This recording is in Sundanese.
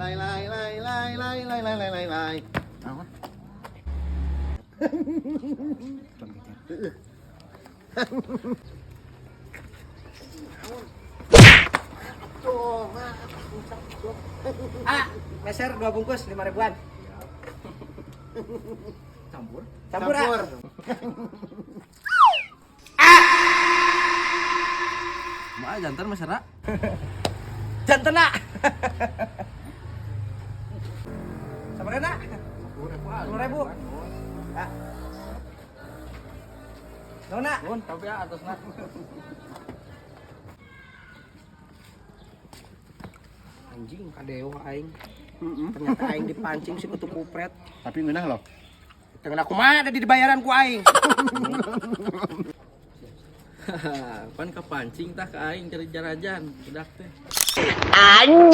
Lay lay lay lay lay lay lay lay lay lay. Naon? Ah, meser dua bungkus 5 ribuan. Campur. Campur, ah. Ma jantan Mas Ra. Jantan ah. Sabar nak. 10 ribu. Ah. Nuhun, nak. Nuhun, tapi ya atasna. Anjing kadewa aing. Ternyata aing dipancing si kutu kupret. Tapi ngeunah loh. Dengan aku mah ada di dibayaran ku aing. Pan kepancing tah ke aing cari jarajan budak teh.